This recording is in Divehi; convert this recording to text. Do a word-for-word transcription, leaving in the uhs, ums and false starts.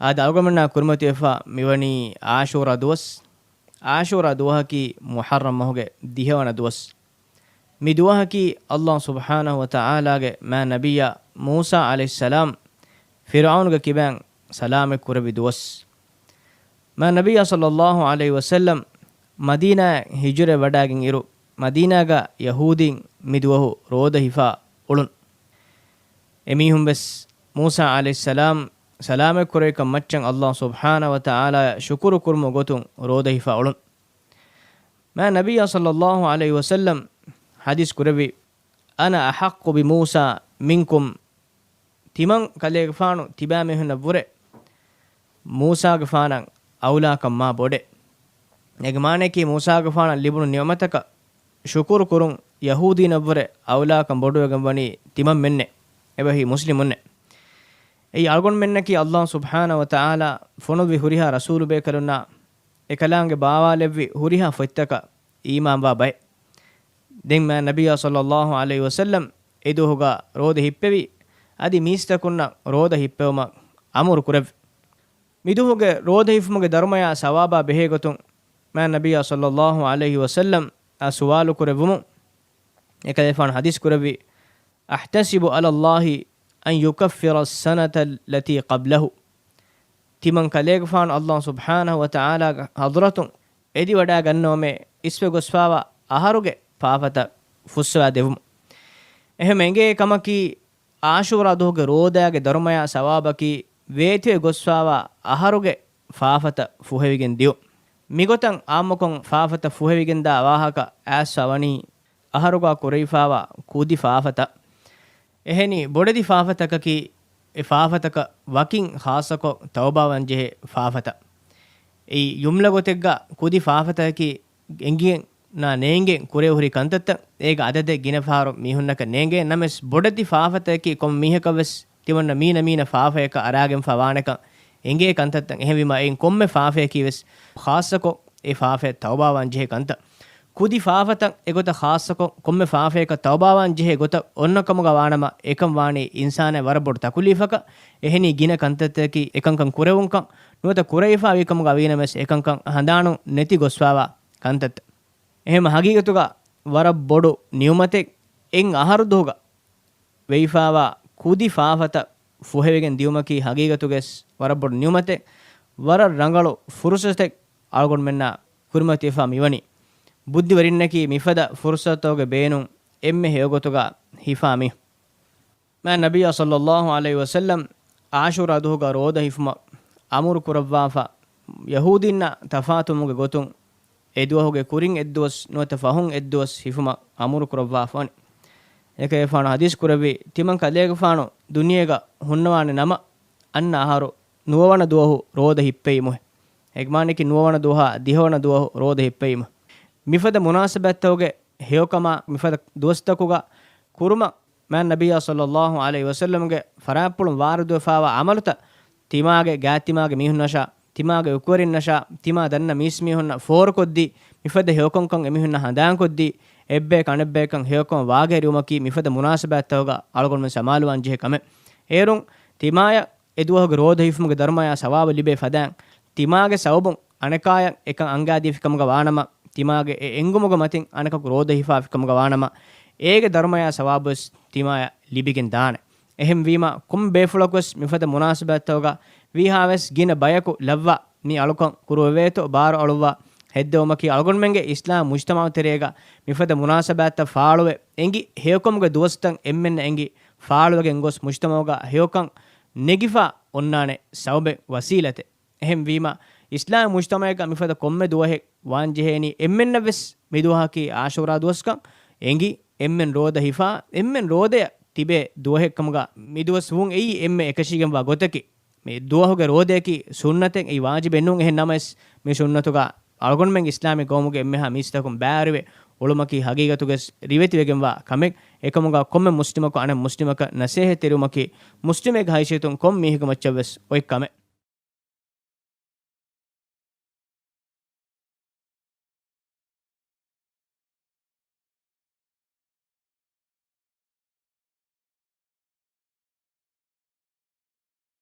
އާދެ، އަޅުގަނޑުމެންނާ ކުރިމަތިވެފަ މިވަނީ އާޝޫރާ ދުވަސް. އާޝޫރާ ދުވަހަކީ މުޙައްރަމް މަހުގެ ދިހަވަނަ ދުވަސް. މި ދުވަހަކީ ﷲ ސުބްޙާނަހޫ ވަތަޢާލާގެ މާތް ނަބިއްޔާ މޫސާ ޢަލައިހިއްސަލާމް ފިރްޢައުނުގެ ކިބައިން ސަލާމަތް ކުރެއްވި ދުވަސް. މާތް ނަބިއްޔާ ޞައްލައްލާހު ޢަލައިހި ވަސައްލަމް މަދީނާއަށް ހިޖުރަ ވަޑައިގެން އިރު، މަދީނާގަ ޔަހޫދީން މި ދުވަހު ރޯދަ ހިފާ އުޅުނު. އެމީހުން ވެސް މޫސާ ޢަލައިހިއްސަލާމް ސަލާމަތް ކުރެވިކަން މައްޗަށް ﷲ ސުބްޙާނަހޫ ވަތަޢާލާއަށް ޝުކުރު ކުރުމުގެ ގޮތުން ރޯދަ ހިފާ އުޅުނު. މާތް ނަބިއްޔާ ޞައްލައްލާހު ޢަލައިހި ވަސައްލަމް ޙަދީޘް ކުރެއްވި، "أنا أحق بموسى منكم." ތިމަން ކަލޭގެފާނު ތިބާމީހުންނަށްވުރެ މޫސާގެފާނަށް އައުލާކަން މާ ބޮޑެއް. އޭގެ މާނައަކީ މޫސާގެފާނަށް ލިބުނު ނިޢުމަތަކަށް ޝުކުރު ކުރުން ޔަހޫދީނަށްވުރެ އައުލާކަން ބޮޑުވެގެން ވަނީ ތިމަންމެންނޭ. އެބަހީ މުސްލިމުންނޭ. އެއީ އަޅުގަނޑުމެންނަކީ ﷲ ސުބްޙާނަހޫ ވަތަޢާލާ ފޮނުއްވި ހުރިހާ ރަސޫލުބޭކަލުންނާ އެކަލާނގެ ބާވާލެއްވި ހުރިހާ ފޮތްތަކަށް އީމާންވާ ބައެއް. ދެން މާތް ނަބިއްޔާ ޞައްލައްލާހު ޢަލައިހި ވަސައްލަމް އެ ދުވަހުގަ ރޯދަ ހިއްޕެވި، އަދި މީސްތަކުންނަށް ރޯދަ ހިއްޕެވުމަށް އަމުރު ކުރެއްވި. މި ދުވަހުގެ ރޯދަ ހިފުމުގެ ދަރުމަޔާ ސަވާބާ ބެހޭގޮތުން މާތް ނަބިއްޔާ ޞައްލައްލާހު ޢަލައިހި ވަސައްލަމް އަށް ސުވާލު ކުރެއްވުމުން، އެކަލޭފާނު ޙަދީޘް ކުރެއްވި، "أحتسب على الله أن يكفر السنة التي قبله." ތިމަން ކަލޭގެފާނު ﷲ ސުބްޙާނަހޫ ވަތަޢާލާގެ ޙަޟްރަތުން އެދިވަޑައިގަންނަވަމޭ އިސްވެ ގޮސްފާވާ އަހަރުގެ ފާފަތައް ފުއްސަވާ ދެވުމުން. އެހެން އެނގޭ ކަމަކީ، އާޝޫރާ ދުވަހުގެ ރޯދާގެ ދަރުމަޔާ ސަވާބަކީ ވޭތިވެ ގޮސްފާވާ އަހަރުގެ ފާފަތައް ފުހެވިގެން ދިޔުން. މިގޮތަށް އާއްމުކޮށް ފާފަތައް ފުހެވިގެންދާ ވާހަކަ އައިސްފަ ވަނީ އަހަރުގަ ކުރެވިފާވާ ކުދި ފާފަތައް. އެހެނީ، ބޮޑެތި ފާފަތަކަކީ، އެ ފާފަތަކަށް ވަކިން ޚާއްޞަކޮށް ތައުބާވާންޖެހޭ ފާފަތައް. އެއީ، ޖުމްލަ ގޮތެއްގަ ކުދި ފާފަތަކަކީ، އެނގިގެން ނާ ނޭނގެން ކުރެވިހުރި ކަންތައްތައް. އޭގެ އަދަދެއް ގިނަ ފަހަރު މީހުންނަކަށް ނޭނގޭ. ނަމަވެސް، ބޮޑެތި ފާފަތަކަކީ ކޮން މީހަކަށް ވެސް ތިމަންނަ މީނަ މީނަ ފާފަޔަކަށް އަރާގެންފާ ވާނެކަން އެނގޭ ކަންތައްތައް. އެހެންވީމަ، އެއިން ކޮންމެ ފާފަޔަކީ ވެސް ޚާއްޞަކޮށް އެ ފާފަޔަށް ތައުބާވާން ޖެހޭ ކަންތައް. ކުދި ފާފަތައް އެގޮތަށް ޚާއްޞަކޮށް ކޮންމެ ފާފަޔަކަށް ތައުބާވާން ޖެހޭ ގޮތަށް އޮންނަ ކަމުގަ ވާނަމަ، އެކަން ވާނީ އިންސާނާ ވަރަށް ބޮޑު ތަކުލީފަކަށް. އެހެނީ، ގިނަ ކަންތައްތަކަކީ އެކަންކަން ކުރެވުންކަން ނުވަތަ ކުރެވިފާވީ ކަމުގަ ވީނަމަވެސް، އެކަންކަން ހަނދާނުން ނެތި ގޮސްފާވާ ކަންތައްތައް. އެހެން ހަގީގަތުގަ ވަރަށް ބޮޑު ނިޢުމަތެއް އެއް އަހަރު ދުވަހުގަ ވެވިފާވާ ކުދި ފާފަތައް ފުހެވިގެން ދިޔުމަކީ ހަގީގަތުގަވެސް ވަރަށް ބޮޑު ނިޢުމަތެއް، ވަރަށް ރަނގަޅު ފުރުޞަތެއް އަޅުގަނޑުމެންނާ ކުރިމަތިވެފާ މިވަނީ. ބުއްދިވެރިންނަކީ މިފަދަ ފުރުޞަތުގެ ބޭނުން އެންމެ ހެޔޮގޮތުގަ ހިފާ މީހުން. މާތް ނަބިއްޔާ ޞައްލައްލާހު ޢަލައިހި ވަސައްލަމް އާޝޫރާ ދުވަހުގަ ރޯދަ ހިފުމަށް އަމުރު ކުރައްވާފަ، ޔަހޫދީންނާ ތަފާތުވުމުގެ ގޮތުން އެ ދުވަހުގެ ކުރިން އެއްދުވަސް ނުވަތަ ފަހުން އެއްދުވަސް ހިފުމަށް އަމުރު ކުރައްވާފަ ވަނީ. އެކަލޭފާނު ޙަދީޘް ކުރެއްވި، ތިމަން ކަލޭގެފާނު ދުނިޔޭގަ ހުންނަވާނެ ނަމަ، އަންނަ އަހަރު ނުވަވަނަ ދުވަހު ރޯދަ ހިއްޕެވީމުހޭ. އޭގެ މާނައަކީ ނުވަވަނަ ދުވަހާ ދިހަވަނަ ދުވަހު ރޯދަ ހިއްޕެވީމު. މިފަދަ މުނާސަބާތްތަކުގެ ހެޔޮކަމާ މިފަދަ ދުވަސްތަކުގަ ކުރުމަށް މާތް ނަބިއްޔާ ޞައްލައްލާހު ޢަލައިހި ވަސައްލަމްގެ ފަރާތްޕުޅުން ވާރިދުވެފާވާ ޢަމަލުތައް، ތިމާގެ ގާތްތިމާގެ މީހުންނަށާ، ތިމާގެ އުކުވެރިންނަށާ، ތިމާ ދަންނަ މީސްމީހުންނަށް ފޯރުކޮށްދީ، މިފަދަ ހެޔޮކަންކަން އެމީހުންނަށް ހަނދާންކޮށްދީ، އެއްބަޔަކު އަނެއްބަޔަކަށް ހެޔޮކަމަށް ވާގިވެރިވުމަކީ މިފަދަ މުނާސަބާތްތަކުގަ އަޅުގަނޑުމެން ސަމާލުވާން ޖެހޭ ކަމެއް. އޭރުން ތިމާޔަށް އެ ދުވަހުގެ ރޯދަ ހިފުމުގެ ދަރުމަޔާ ސަވާބު ލިބޭ ފަދައިން، ތިމާގެ ސަބަބުން އަނެކާޔަށް އެކަން އަންގާދީފި ކަމުގަ ވާނަމަ، ތިމާގެ އެ އެންގުމުގެ މަތިން އަނެކަކު ރޯދަ ހިފާފި ކަމުގަ ވާނަމަ، އޭގެ ދަރުމަޔާ ސަވާބުވެސް ތިމާޔަށް ލިބިގެން ދާނެ. އެހެންވީމަ، ކޮން ބޭފުޅަކުވެސް މިފަދަ މުނާސަބާތްތަކުގަ ވީހާވެސް ގިނަ ބަޔަކު ލައްވާ މި އަޅުކަން ކުރުވެވޭތޯ ބާރު އަޅުއްވާ ހެއްދެވުމަކީ އަޅުގަނޑުމެންގެ އިސްލާމް މުޖްތަމަޢު ތެރޭގަ މިފަދަ މުނާސަބާތްތައް ފާޅުވެ އެނގި ހެޔޮކަމުގެ ދުވަސްތައް އެންމެންނަށް އެނގި ފާޅުވެގެން ގޮސް މުޖްތަމަޢުގަ ހެޔޮކަން ނެގިފާ އޮންނާނެ ސަބަބެއް ވަސީލަތެއް. އެހެންވީމަ، އިސްލާމް މުޖްތަމަޢެއްގަ މިފަދަ ކޮންމެ ދުވަހެއް ވާންޖެހޭނީ އެންމެންނަށްވެސް މިދުވަހަކީ އާޝޫރާ ދުވަސްކަން އެނގި، އެންމެން ރޯދަ ހިފާ، އެންމެން ރޯދަޔަށް ތިބޭ ދުވަހެއްކަމުގަ މިދުވަސް ވުން އެއީ އެންމެ އެކަށީގެންވާ ގޮތަކީ. މި ދުވަހުގެ ރޯދަޔަކީ ސުންނަތެއް، އެއީ ވާޖިބެއް ނޫން. އެހެން ނަމަވެސް، މި ސުންނަތުގަ އަޅުގަނޑުމެން އިސްލާމީ ގައުމުގެ އެންމެހާ މީސްތަކުން ބައިވެރިވެ އުޅުމަކީ ހަގީގަތުގަސް ރިވެތިވެގެންވާ ކަމެއް. އެކަމުގަ ކޮންމެ މުސްލިމަކު އަނެއް މުސްލިމަކަށް ނަސޭހަތްތެރިވުމަކީ މުސްލިމެއްގެ ހައިސިއްޔަތުން ކޮން މީހެއްގެ މައްޗަށްވެސް އޮތް ކަމެއް.